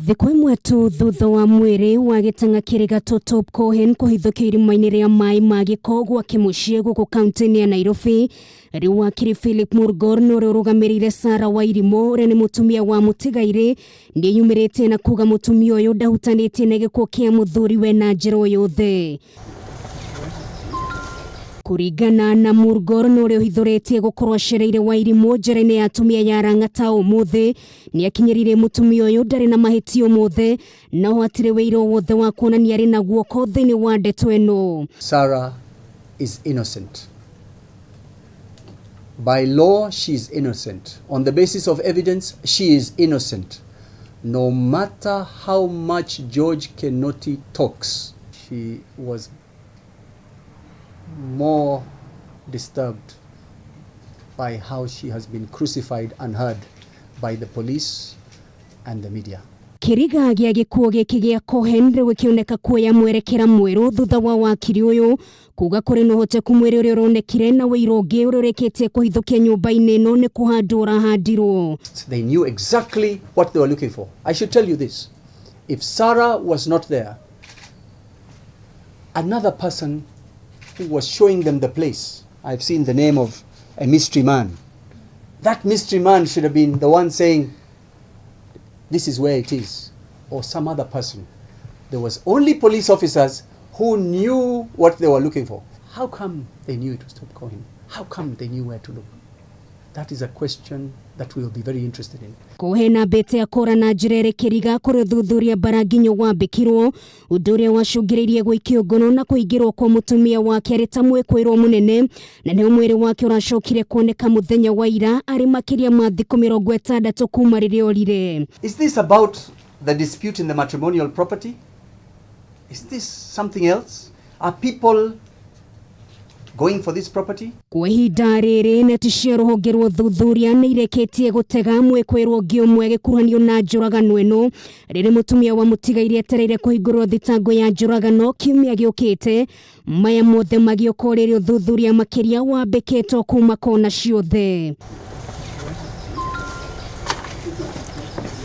Thikũ ĩmwe tu thutha wa mwĩrĩ wa gĩtang'a kĩrĩ gatũ Top Cohen kũhithũkio irima-inĩ rĩa maĩ ma gĩko gwake mũciĩ gũkũ kaunti-inĩ ya Nairobi, rĩu wakiri Philip Murgor na ũrĩa ũrũgamĩrĩire Sarah Wairimũ ũrĩa nĩ mũtumia wa mũtigairĩ nĩeyumĩrĩtie na kuga mũtumia ũyũ ndahutanĩtie na gĩkuũ kĩa mũthuriwe na njĩra o yothe. Kũringana na Murgor na ũrĩa ũhithũrĩtie gũkorwo acereire Wairimũ njera-inĩ ya atumia ya Lang'ata ũmũthĩ, nĩakinyĩrire mũtumia ũyũ ndarĩ na mahĩtia ũmũthĩ na oho hatirĩ wĩira o wothe wa kuonania arĩ na guoko thĩinĩ wa ndeto ĩno. Sarah is innocent. By law, she is innocent. On the basis of evidence, she is innocent. No matter how much George Kinoti talks, she was more disturbed by how she has been crucified unheard by the police and the media. Kĩriga gĩa gĩkuũ gĩkĩ gĩa Cohen rĩu gĩkĩoneka kuoya mwerekera mwerũ thutha wa wakiri ũyũ kuga kũrĩ na ũhoteku mwĩrĩ ũrĩa ũronekire na wĩira ũngĩ ũrĩa ũrĩkĩtie kũhithũkia nyũmba-inĩ ĩno nĩ kũhandwo ũrahandirwo. They knew exactly what they were looking for. I should tell you this. If Sarah was not there, another person who was showing them the place, I've seen the name of a mystery man. That mystery man should have been the one saying, this is where it is, or some other person. There was only police officers who knew what they were looking for. How come they knew it was Top Cohen? How come they knew where to look? That is a question that we will be very interested in. Cohen ambĩte akora na njĩra ĩrĩ kĩriga kũrĩ ũthuthuria bara nginyo wambĩkirwo ũndũ ũrĩa wacũngĩrĩirie gũikio ngono na kũingĩrwo kwa mũtumia wake arĩ ta mwĩkũĩrwo mũnene na nĩho mwĩrĩ wake ũracokire kuoneka mũthenya wa ira arĩ makĩria ma thikũ 60 kuma rĩrĩa orire. Is this about the dispute in the matrimonial property? Is this something else? Are people going for this property? Kwa ihinda rĩrĩ neti cia rũhonge rwa ũthuthuria nĩ irĩkĩtie gũtega mwĩkũĩrwo ũngĩ ũmwe agĩkuruhanio na njũragano ĩno rĩrĩ mũtumia wa mũtigairĩ etereire kũhingũrwo thitango ya njũragano kiumia gĩũkĩte. Maya mothe magĩũka rĩrĩ ũthuthuria makĩria wambĩkĩtwo kuma kona ciothe.